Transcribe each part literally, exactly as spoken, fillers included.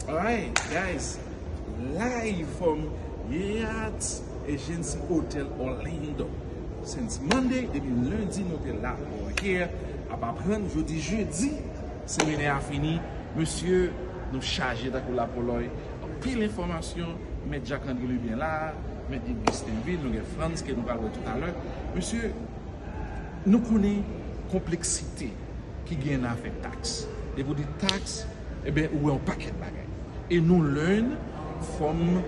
Alright, guys, live from Hyatt Regency Hotel Orlando. Since Monday, depi lendi nou te la, we were here, ap aprann, jodi jedi, seminè a fini. Mesye, nou chaje tankou lapolòy. Anpil enfòmasyon, Mèt Jacques André Lubien la, Mèt Yves Gustinville, nou gen Frantz ke nou pral wè toutalè. Mesye, nou konnen konpleksite ki gen nan afè taks. Depi w di taks, ebyen, ou wè yon pakèt bagay. E nou learn from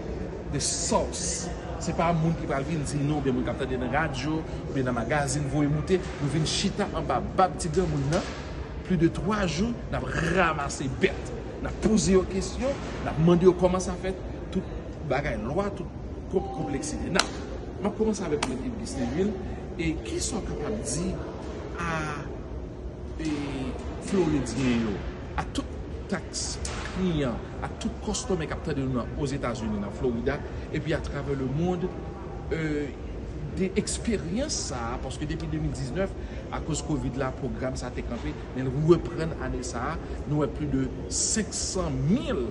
the source. Se pa moun ki pral vin di nou, oubyen moun k ap tande nan radyo, oubyen nan magazin, voye moute. Nou vin chita anba bab ti granmoun nan, plis de twa jou, n ap ranmase bèt. N ap poze yo kesyon, n ap mande yo kòman sa fèt, tout bagay lwa, tout konpleksite. Now, m ap kòmanse avèk Mèt Yves Gustinville. E kisa w kapab di a e, Floridyen yo, a tout taks kliyan, a tout kòstomè k ap tande nou nan Ozetazini, nan Florida, epi atravè lemonn, e, de eksperyans sa a, paske depi de mil diznèf, akoz kovid la, pwogram sa a te kanpe, men l reprann ane sa a, nou wè plis de senk san mil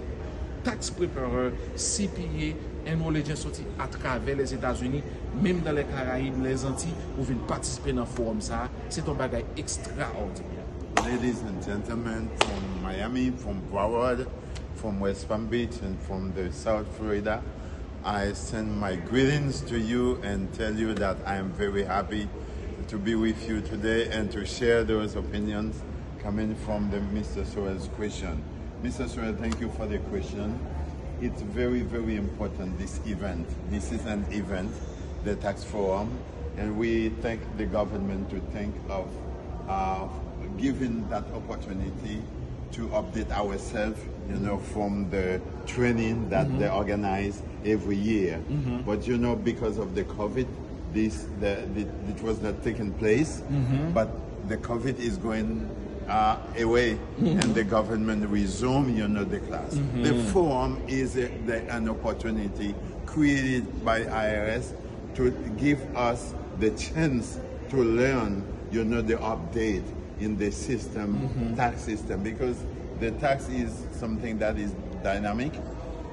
tax preparer, C P A, enrolled agent soti atravè Lèzetazini, menm nan lè Karayib, Lèzanti, pou vin patisipe nan fowòm sa a. Se yon bagay ekstraòdinè. Ladies and gentlemen, from Miami, from Broward, from West Palm Beach, and from the South Florida, I send my greetings to you and tell you that I am very happy to be with you today and to share those opinions coming from the Mister Sorel's question. Mister Sorel, thank you for the question. It's very, very important, this event. This is an event, the Tax Forum, and we thank the government to think of uh, giving that opportunity to update ourselves, you know, from the training that they organize every year. But you know, because of the COVID, this the, the it was not taking place. But the COVID is going uh, away, and the government resume, you know, the class. The forum is a, the, an opportunity created by I R S to give us the chance to learn, you know, the update in the system, tax system, because the tax is something that is dynamic,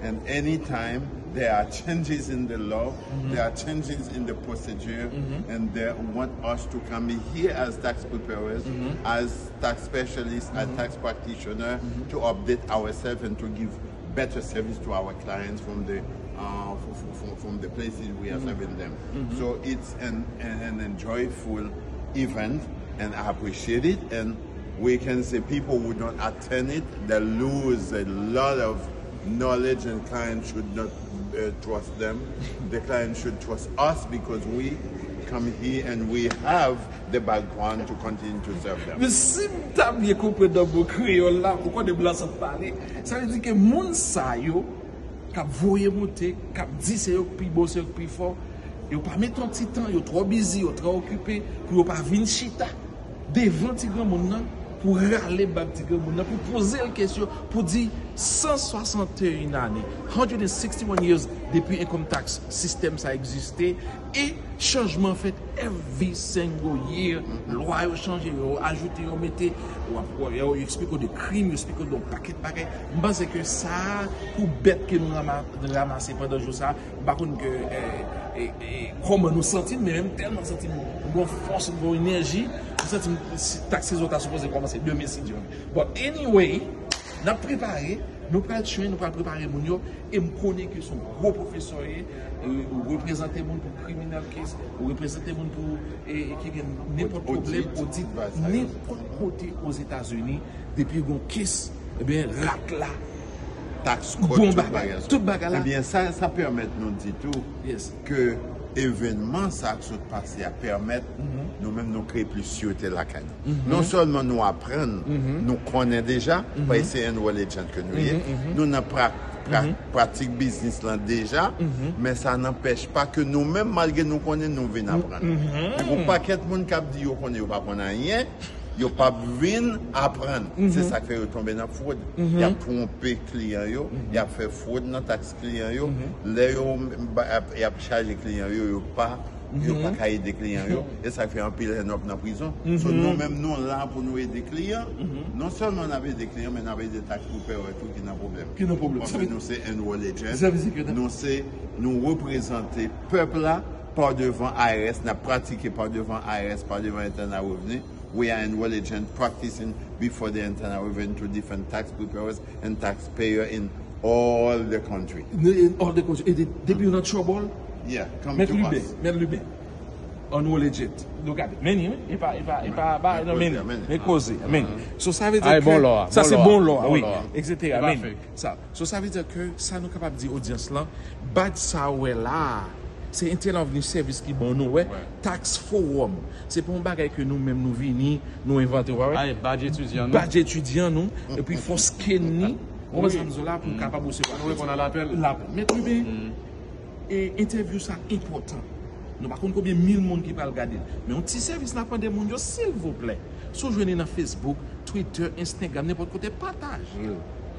and anytime there are changes in the law, there are changes in the procedure, and they want us to come here as tax preparers, as tax specialists, as tax practitioners, to update ourselves and to give better service to our clients from the uh, from, from, from the places we are serving them. So it's an, an, an enjoyful event, and I appreciate it. And we can say people who don't attend it, they lose a lot of knowledge, and clients should not uh, trust them. The clients should trust us because we come here and we have the background to continue to serve them. Men si m ta byen konprann nan mo kreyòl la, ou konnen m lan sot pale. Sa vle di ke moun sa yo k ap voye moute, k ap di se yo k pi bon, se yo k pi fò, yo pa met yon ti tan, yo twò bizi, yo twò okipe pou yo pa vin chita devan ti granmoun nan pou rale bab ti granmoun nan, pou poze l kesyon, pou di san swasanteyen ane, hundred and sixty-one years depi income tax sistèm sa egziste, e chanjman fèt every single year. Lwa yo chanje, yo ajoute, yo mete, yo eksplike w de krim, yo eksplike w de yon pakèt bagay. M panse ke sa, pou bèt ke nou ranmase pandan jou sa, m pa konn ke kòman nou santi n, men m tèlman santi m gon fòs, m gon enèji, m santi m, taks sezon ta sipoze kòmanse demen si Dye vle. But anyway, n ap prepare, nou pral train, nou pral prepare moun yo, e m konnen ke se yon gwo pwofesè w ye, ou reprezante moun pou criminal case, ou reprezante moun pou e ki gen nenpòt pwoblèm, odit, nenpòt kote Ozetazini, depi gon case, ebyen rat la, tax code, tout bagay, tout bagay la. Ebyen sa, sa pèmèt nou di tou ke evènman sa k sot pase a pèmèt nou menm nou kreye plis sirete lakay nou. Non sèlman nou aprann, nou konnen deja, paske se enrolled agent ke nou ye, nou nan pra, pra, pratik biznis lan deja, men sa nanpèch pa ke nou menm, malgre nou konnen, nou vin aprann. Gen yon pakèt moun k ap di yo konnen, yo pa konn anyen, yo p ap vin aprann. Se sa k fè yo tonbe nan fwod. Y ap twonpe kliyan yo, y ap fè fwod nan taks kliyan yo. Lè yo y ap chaje kliyan yo, yo pa Yo pa ka ede kliyan yo, e sa k fè anpil end up nan prizon. So, nou menm, nou la pou nou ede kliyan. Non sèlman n ap ede kliyan, men n ap ede tax preparer tou ki nan pwoblèm. Ki nan pwoblèm. Paske nou se enrolled agent, nou se, nou reprezante pèp la pa devan I R S, n ap pratike pa devan I R S, pa devan Internal Revenue. We are enrolled agent practicing before the Internal Revenue to defend tax preparers and taxpayer in all the country. In all the country. E de- depi w nan trouble, yeah, come to us. Mèt Lubin, Mèt Lubin. Enrolled agent. Nou gade. Men, wi. E pa, e pa, e pa, ba, non, men, men koze, men. So, sa vle di ke sa se bon lwa, wi, et cetera. Men, sa. So, sa vle di ke sa nou kapab di odyans lan, badge sa w wè la a, se Internal Revenue Service ki ban nou, wè, Tax Forum. Se pa yon bagay ke nou menm nou vini, nou envante, w wè. Ay, badge etidyan nou. Badge etidyan nou, epi fò scan ni, w konprann sa m di w la, pou n kapab resevwa. Nou reponn a lapèl. Lapèl. Mèt Lubin, e, entèvyou sa enpòtan. Nou pa konn konbyen mil moun ki pral gade l. Men yon ti sèvis n ap mande moun yo, silvouplè. Si w jwenn li nan Facebook, Twitter, Instagram, nenpòt kote, pataje l.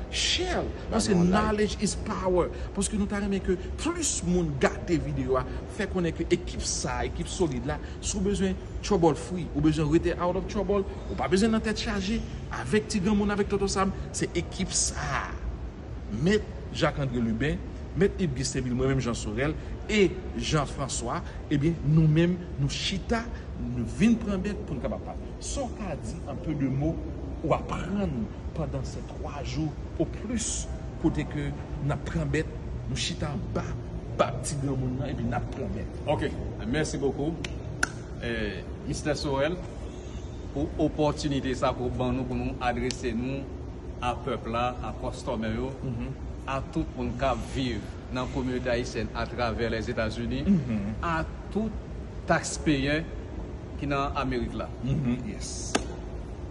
Share l. Paske knowledge is power. Paske nou ta renmen ke plis moun gade videyo a, fè konnen ke ekip sa, ekip solid la, si w bezwen trouble free, ou bezwen rete out of trouble, ou pa bezwen nan tèt chaje, avèk ti granmoun, avèk Tonton Sam, se ekip sa. Mèt Jacques André Lubin, Mèt Yves Gustin Bill, mwen menm Jean Sorel, e Jean François, ebyen, nou menm, nou chita, nou vin pran bèt pou n kapab pale. Sa w ka di, an pe de mo, ou aprann pandan se twa jou o plis, kote ke n ap pran bèt, nou chita anba bab ti granmoun nan, epi n ap pran bèt. Ok, mèsi bokou, eh, mistè Sorel, pou opòtinite sa ke w ban nou pou nou adrese nou a pèp la, a kòstomè yo, a tout moun k ap viv nan kominote ayisyèn atravè Lèzetazini, a tout taxpayer ki nan Amerik la.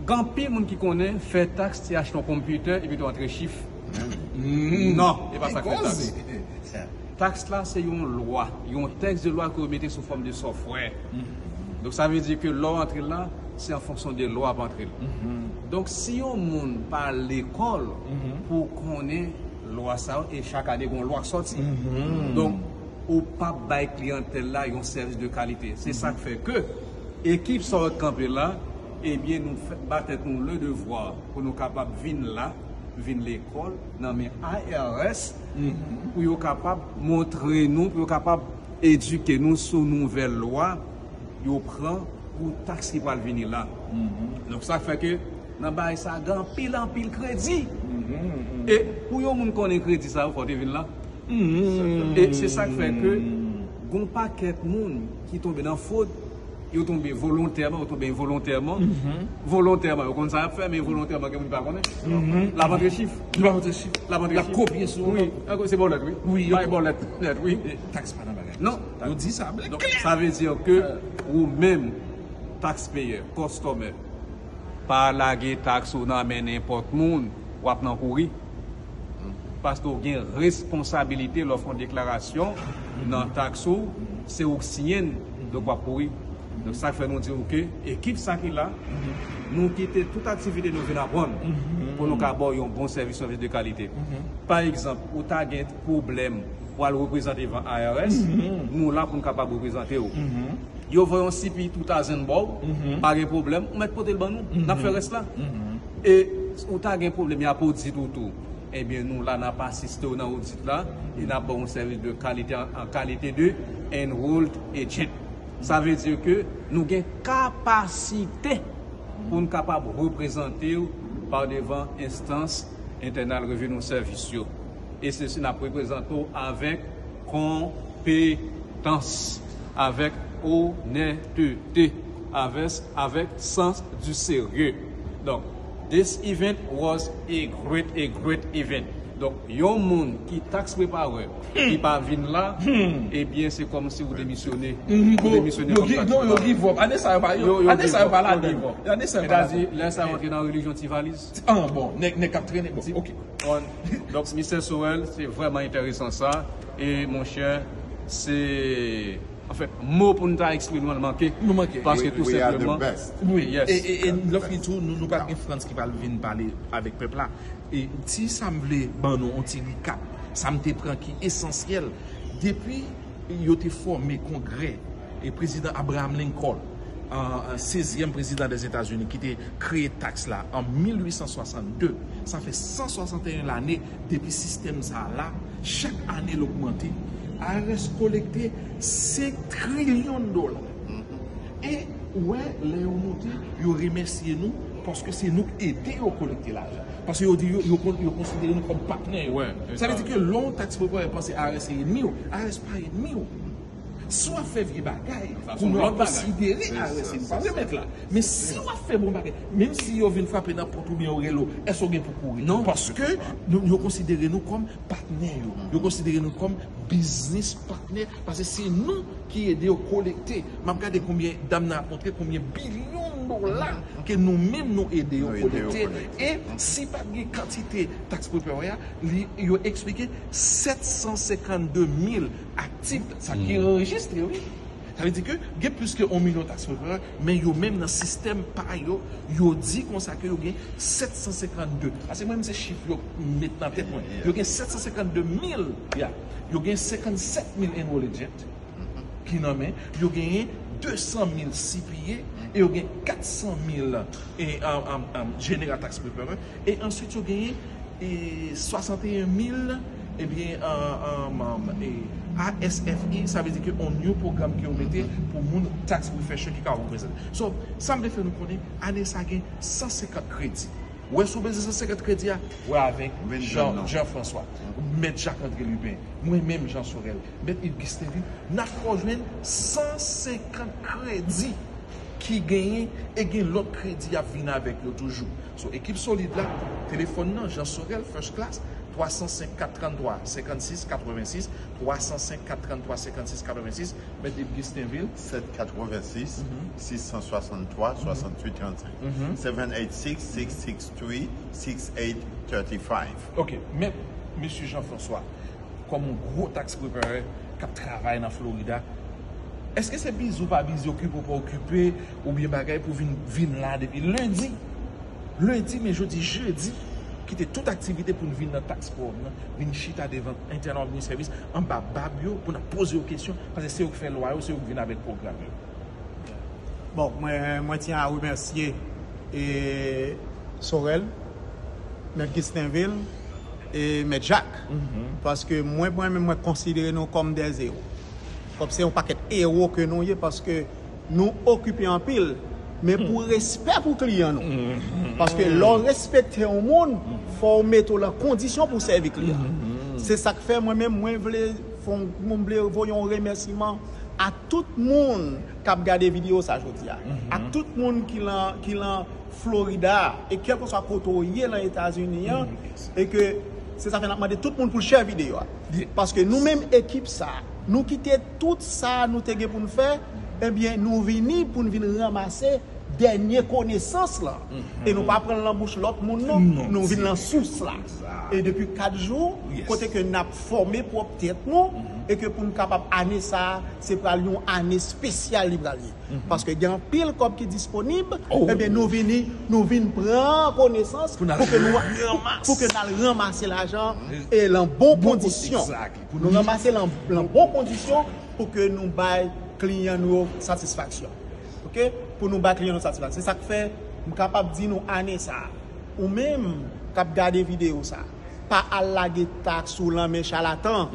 Gen anpil moun ki konnen fè taks se achte yon konpitè epi tou antre chif. Non, e pa sa k fè taks. Taks la se yon lwa, yon tèks de lwa ke yo mete sou fòm de software. Donk sa vle di ke lè w antre l la, se an fonksyon de lwa pou antre l. Donk si yon moun pa al lekòl pou konnen lwa sa yo, e chak ane gen yon lwa k sòti. Donk ou p ap bay kliyantèl la yon sèvis de kalite. Se sa k fè ke ekip sa yo k kanpe la, ebyen nou fè, ba tèt nou le devwa pou nou kapab vin la, vin lekòl nan men I R S, pou yo kapab montre nou, pou yo kapab edike nou sou nouvèl lwa yo pran pou taks ki pral vini la. Donk sa fè ke nan bagay sa gen anpil, anpil kredi. E pou yon moun konnen kredi sa yo, fò w te vin la. E se sa k fè ke gon pakèt moun ki tonbe nan fwod, yo tonbe volontèman, yo tonbe envolontèman. Volontèman, yo konn sa y ap fè, men envolontèman, gen moun ki pa konnen. L ap antre chif. L ap antre chif. L ap antre chif. L ap kopye sou. Wi, se bòlèt, wi. Wi, bay bòlèt nèt, wi. Taks pa nan bagay. Non. Yo di sa byen klè. Donk sa vle di ke ou menm, taxpayer, customer, pa lage taks ou nan men nenpòt moun, w ap nan kouri. Paske w gen responsabilite lè w fè yon deklarasyon nan taks ou, se ou k siyen l, donk w ap kouri. Donk sa k fè nou di w ke ekip sa ki la, nou kite tout aktivite nou vin aprann pou nou ka ba w yon bon sèvis, sèvis de kalite. Pa egzanp, ou ta gen pwoblèm pou al reprezante devan I R S, nou la pou n kapab reprezante w. Yo voye yon C P two thousand ba w, pa gen pwoblèm, ou mèt pote l ban nou, n ap fè rès la. E ou ta gen pwoblèm, y ap odit ou tou. Ebyen, nou la, n ap asiste w nan odit la, e n ap ba w yon sèvis de kalite an, an kalite de enrolled agent. Sa vle di ke nou gen kapasite pou n kapab reprezante w pa devan enstans Internal Revenue Service yo. E se si n ap reprezante w avèk konpetans, avèk onètete, avèk, avèk sans du sérieux. Donk, this event was a great, a great event. Donk, yon moun ki tax preparer, ki pa vin la, ebyen, se kòmsi ou demisyone. Ou demisyone kòm tax preparer. Yo give up. Ane sa yo pa, yo, ane sa yo pa ladan. Ane sa yo pa ladan. Sètadi, lè sa yo antre nan relijyon ti valiz. Ah, bon, nèg, nèg k ap trennen. Bon, ok. Donk, mistè Sorel, se vrèman enteresan sa. E, monchè, se, anfèt, mo pou n ta eksprime nou an manke. Nou manke. Paske tou senpleman, wi. E, e, e lòt li tou, nou, nou pa t gen Frantz ki pral vin pale avèk pèp la. E ti sa m vle ban nou yon ti recap, sa m te pran ki esansyèl. Depi yo te fòme kongrè E prezidan Abraham Lincoln, an, an, sezyèm prezidan dèzetazini ki te kreye taks la an mil uit san swasann de, sa fè san swasanteyen lane depi sistèm sa a la, chak ane l ogmante. I R S kolekte senk trilyon dola. E ou wè, lè yo monte, yo remèsye nou paske se nou k ede yo kolekte lajan. Paske yo di yo, yo, kon- yo konsidere nou kòm patnè yo. Sa vle di ke lè yon taks preparè panse I R S se enmi w, I R S pa enmi w. Si w ap fè vye bagay, pou nou ap konsidere I R S, nou pa remèt la. Men si w ap fè bon bagay, menm si yo vin frape nan pòt oubyen yo rele w, èske w gen pou kouri? Non. Paske nou, yo konsidere nou kòm patnè yo. Yo konsidere nou kòm biznis patnè, paske se nou ki ede yo kolekte. M ap gade konbyen dam nan ap montre, konbyen bilyon dola ke nou menm nou ede yo kolekte. E si pa t gen kantite taks preparè a, li, yo eksplike sèt san senkannde mil aktif, sa ki anrejistre, wi. Sa vle di ke gen plis ke yon milyon taks preparè, men yo menm nan sistèm pa yo, yo di konsa ke yo gen sèt san senkannde. Paske mwen menm se chif yo met nan tèt mwen. Yo gen sèt san senkannde mil, ya. Yo gen senkannsèt mil enrolled agent ki nan men, yo genyen de san mil C P A, e yo gen kat san mil, e, um, um, um, general tax preparer, e answit yo genyen, e, swasanteyen mil, ebyen, um, um, um, e, A S F E, sa vle di ke on new program ke yo mete pou moun tax refresher ki ka reprezante. So, sa m vle fè nou konnen, ane sa gen san senkant kredi. Wè, si w bezwen san senkant kredi a, wè avèk Jean, Jean François. Mèt Jacques André Lubin, mwen menm Jean Sorel, Mèt Yves Gustinville, n ap fè w jwenn san senkant kredi ki genyen e gen lòt kredi y ap vin avèk yo toujou. So, ekip solid la, telefòn nan, Jean Sorel, First Class, twa san senk kat trannntwa senkannsis katrevensis, twa san senk kat trannntwa senkannsis katrevensis, Mèt Yves Gustinville. Sèt katrevensis, sis san swasanntwa, swasanntuit trannsenk. Seven eight six, six six three, six eight thirty five. Ok, Mèt, Mesye Jean François, kòm yon gwo tax preparer k ap travay nan Florida, èske se bizi w pa bizi, okipe w pa okipe, oubyen bagay pou vin, vin la depi lendi? Lendi, men jodi, jedi, kite tout aktivite pou n vin nan tax forum nan, vin chita devan Internal Revenue Service, anba bab yo, pou n ap poze yo kesyon, paske se yo k fè lwa yo, se yo k vin avèk pwogram yo. Bon, mwen, mwen tyen a remèsye, e, Sorel, Mèt Gustinville e Mèt Jacques. Paske mwen, mwen menm, mwen konsidere nou kòm dè ewo. Kòm se yon pakèt ewo ke nou ye, paske nou okipe anpil, men pou respè pou kliyan nou. Paske lè w respekte yon moun, fò w mete w nan kondisyon pou w sèvi kliyan. Se sa k fè mwen menm, mwen vle fè yon, mwen vle voye yon remèsiman a tout moun k ap gade videyo sa jodi a, ak tout moun ki lan, ki lan Florida, e kèlkeswa kote w ye lan Etazini an, e ke se sa fè n ap mande tout moun pou l share videyo a. Paske nou menm ekip sa, nou kite tout sa nou te gen pou n fè, ebyen, nou vini pou n vin ranmase dènye konesans lan. E nou pa pran l nan bouch lòt moun, non. Nou vin nan sous la. E depi kat jou, kote ke n ap fòme pwòp tèt nou, e ke pou n kapab ane sa a, se pral yon ane espesyal li pral ye. Paske gen anpil kòb ki disponib, ebyen, nou vini, nou vin pran konesans pou ke nou, pou ke n al ranmase lajan e lan bon kondisyon. Pou nou ranmase lan, lan bon kondisyon pou ke nou bay kliyan nou yo satisfaksyon. Ok? Pou nou bay kliyan nou satisfaksyon. Se sa k fè m kapab di nou ane sa a, ou menm k ap gade videyo sa a, pa al lage taks ou lan men chalatan.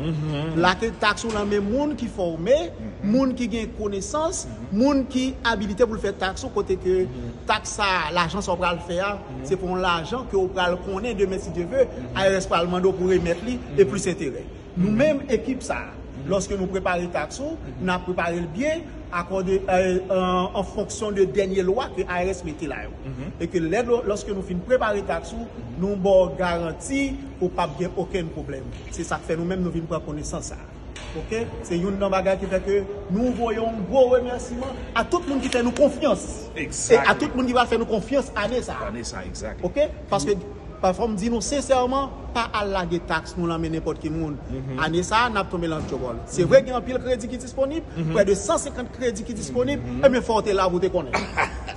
Lage taks ou lan men moun ki fòme, moun ki gen konesans, moun ki abilite pou l fè taks ou, kote ke taks sa, lajan sa w pral fè a, se pou yon lajan ke w pral konnen demen, si Dye ve, I R S pral mande w pou remèt li, e plis enterè. Nou menm, ekip sa a, lòske nou prepare taks ou, n ap prepare l byen, akòde, e, an, an fonksyon de dènye lwa ke I R S mete la yo. E ke lè, lòske nou fin prepare taks ou, nou ba w garanti ou p ap gen okenn pwoblèm. Se sa k fè nou menm nou vin pran konesans sa a. Ok? Se youn nan bagay ki fè ke nou voye yon gwo remèsiman a tout moun ki fè nou konfyans. E a tout moun ki pral fè nou konfyans ane sa a. Ok? Paske Pafwa m di nou sensèman, pa al lage taks nou lan men nenpòt ki moun. Ane sa a, n ap tonbe lan djògòl. Se vre, gen anpil kredi ki disponib, prè de san senkant kredi ki disponib, ebyen, fò w te la pou w te konnen.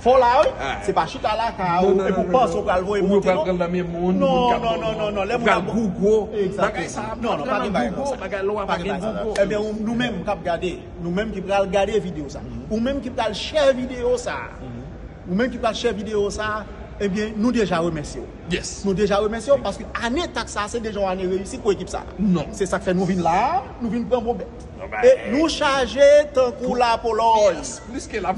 Fò la, wi. Se pa chita lakay ou epi w panse w pral voye monte, non. Ou pral pran nan men moun, non, non, non, non, non. Lè moun ap gougo. Bagay sa, non, non, pa gen bagay konsa. Bagay lwa pa gen gougo. Ebyen, nou menm k ap gade, nou menm ki pral gade videyo sa, ou menm ki pral share videyo sa, ou menm ki pral share videyo sa, ebyen, nou deja remèsye w. Nou deja remèsye w paske ane taks sa, se deja yon ane reyisit pou ekip sa. Se sa k fè nou vin la, nou vin pran bon bèt. E nou chaje tankou lapolòy.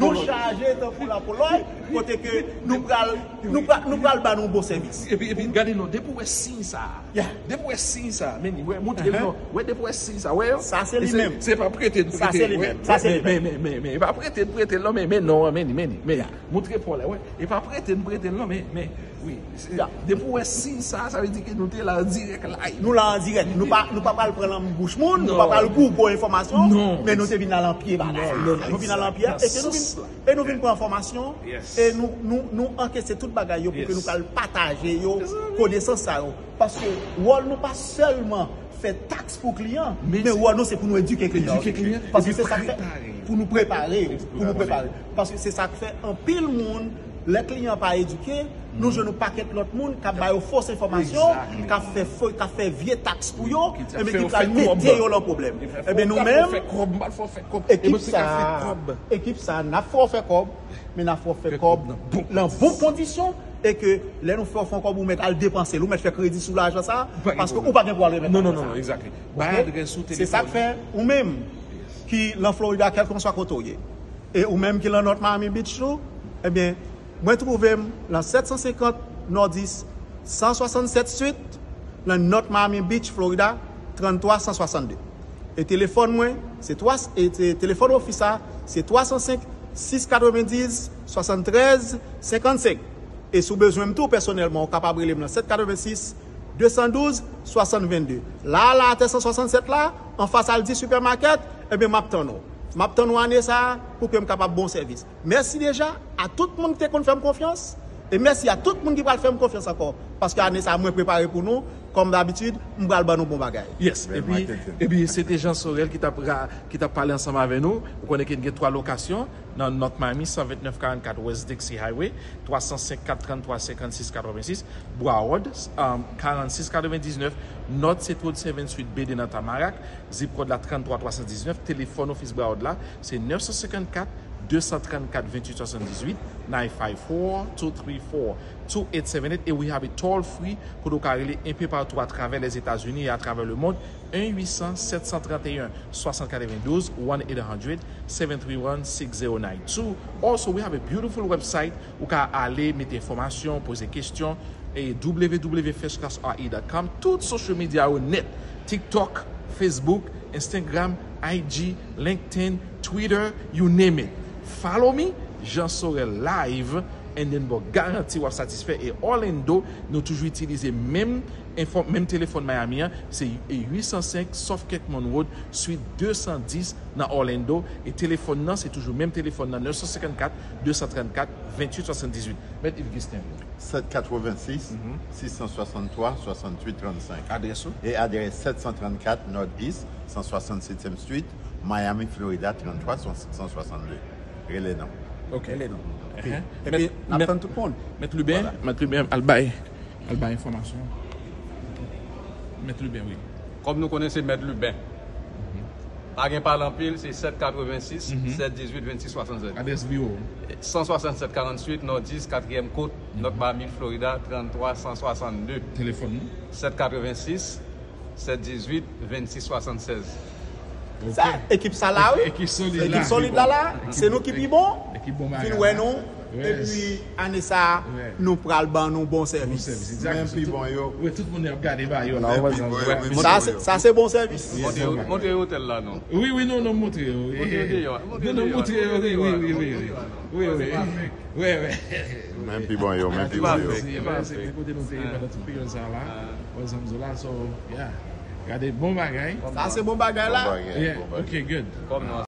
Nou chaje tankou lapolòy, kote ke nou pral, nou pral, nou pral ba nou bon sèvis. Epi, epi, gade non, depi w wè siy sa, depi w wè siy sa, men, wè, montre l non, wè, depi w wè siy sa, wè yo. Sa se li menm. Se pa prete n prete, wè. Sa se li menm. Men, men, men, men, e pa prete n prete l non, men, men non, men, men, men, montre pa w la, wè. E pa prete n prete l non, men, men, wi. Depi w wè siy sa, sa vle di ke nou te la an dirèk live. Nou la an dirèk. Nou pa, nou pa pral pran nan bouch moun, nou pa pral gougo enfòmasyon, men nou te vin al an pye bagay la. Nou vin al an pye, e ke nou vin, e nou vin pran enfòmasyon, e nou, nou, nou ankese tout bagay yo pou ke nou pral pataje yo, konesans sa yo. Paske wòl nou pa sèlman fè taks pou kliyan, men wòl nou se pou nou edike kliyan. Edike kliyan, paske se sa k fè, pou nou prepare, pou nou prepare. Paske se sa k fè anpil moun, lè kliyan pa edike, nou jwenn yon pakèt lòt moun k ap ba yo fos enfòmasyon, k ap fè fo, k ap fè vye taks pou yo, ebyen ki pral mete yo nan pwoblèm. Ebyen nou menm, ekip sa, ekip sa, n ap fè w fè kòb, men n ap fè w fè kòb nan bon kondisyon, e ke lè nou fè w fè yon kòb, ou mèt al depanse l, ou mèt fè kredi sou lajan sa, paske ou pa gen pou al remèt lajan sa. Non, non, non, exactly. Bay adrès ou, telefòn. Se sa k fè, ou menm ki lan Florida, kèlkanswa kote w ye, e ou menm ki lan North Miami Beach tou, ebyen, mwen twouve m lan sèt san senkant Nòdis, san swasannsèt Street, lan North Miami Beach, Florida, tranntwa san swasannde. E telefòn mwen, se twa, e te, telefòn ofis la, se twa san senk, sis katrevendiz, swasanntrèz, senkannsenk. E si w bezwen m tou pèsonèlman, ou kapab rele m nan sèt katrevensis, de san douz, swasannvennde. La, la, atè san swasannsèt la, anfas Aldi Supermarket, ebyen, m ap tann ou. M ap tann ou ane sa a pou ke m kapab ba w sèvis. Mèsi deja a tout moun ki te konn fè m konfyans. E mèsi a tout moun ki pral fè m konfyans ankò. Paske ane sa a, mwen prepare pou nou. Kòm dabitid, m pral ban nou bon bagay. Yes. Epi, epi se te Jean Sorel ki t ap ra-, ki t ap pale ansanm avè nou. Ou konnen ke n gen twa lokasyon nan North Miami, san vennèf karannkat West Dixie Highway, twa san senk, kat tranntwa, senkannsis, katrevensis, Broward, um, karannsis katrevendiznèf, North Seawood Seventh Street, Building nan Tamarac, zip kòd la tranntwa twa san diznèf, telefòn ofis Broward la, se nèf san senkannkat, de san trannkat, venntuit swasanndizuit, nine five four, two three four, two eight seven eight, e we have a toll free, kote w ka rele enpe patou atravè Lèzetazini e atravè lemond, un huit cents, sept cent trente et un, soixante quatre-vingt-douze, one eight hundred, seven three one, six zero nine two. Also, we have a beautiful website, ou ka ale mete enfòmasyon, poze kesyon, e w w w first class r e dot com, tout social media yo nèt, TikTok, Facebook, Instagram, I G, LinkedIn, Twitter, you name it. Follow me, Jean Sorel Live, and then bon, garanti w ap satisfè. E Orlando, nou toujou itilize menm enfò-, menm telefòn Miami an, se uit san senk South Kirkman Road, suite de san dis nan Orlando. E telefòn nan, se toujou menm telefòn nan, nèf san senkannkat, de san trannkat, venntuit swasanndizuit. Mèt Yves Gustin. Sèt katrevensis, sis san swasanntwa, swasanntuit trannsenk. Adrès ou? E adrès sèt san trannkat North East, san swasannsètyèm Street, Miami, Florida, tranntwa san swasannde. Rele non. Ok. Rele non. Ok. Epi, n ap tann tout moun. Mèt Lubin, Mèt Lubin, al bay, al bay enfòmasyon. Mèt Lubin, wi. Kòm nou konnen se Mèt Lubin. Pa gen pale anpil, se sèt katrevensis, sèt dizuit, vennsis swasannsenk. Adrès biwo. San swasannsèt karanntuit, Nòdis, katriyèm kot, North Miami, Florida, tranntwa san swasannde. Telefòn nou? Sèt katrevensis, sèt dizuit, vennsis swasannsenk. Sa, ekip sa la, wi. Ekip solid la. Ekip solid la, la. Se nou ki pi bon. Ekip bon bagay. Vin wè nou. Epi, ane sa a, nou pral ban nou bon sèvis. Bon sèvis, exactly. Menm pi bon yo. Wi, tout moun ap gade ba yo la. Menm pi bon yo, menm pi bon yo. Sa, se, sa se bon sèvis. Montre yo, montre yo otèl la, non. Wi, wi, non, non, montre yo. Montre yo deyò. Non, non, montre yo, wi, wi, wi, wi. Wi, wi. Wi, wi. Menm pi bon yo, menm pi bon yo. Mèsi, mèsi. Kote nou te ye pandan tout peryòd sa la. Wè zanmi la, so, yeah. Gade, bon bagay. Sa se bon bagay la. Bon bagay, yeah, bon bagay. Ok, good.